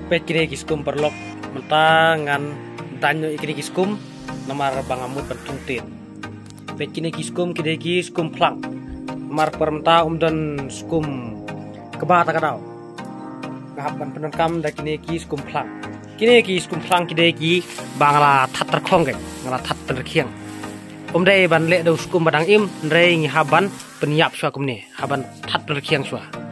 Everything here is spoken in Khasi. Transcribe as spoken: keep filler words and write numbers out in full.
Peit kine ki skum paralok, mynta ngan daiñ noh ïa kine ki skum namar ba nga mut ban thung tien. Peit kine ki skum, kine ki skum phlang. Namar par mynta um don skum kaba ta ka daw. Nga hap ban pyndonkam da kine ki skum phlang. Kine ki skum phlang kine ki ba nga la that tyrkhong, nga la that pynrkhiang. Um dei ban leh da u skum ba dang im, hynrei ngi hap ban pynïap shuwa kumne, hap ban that pynrkhiang shuwa.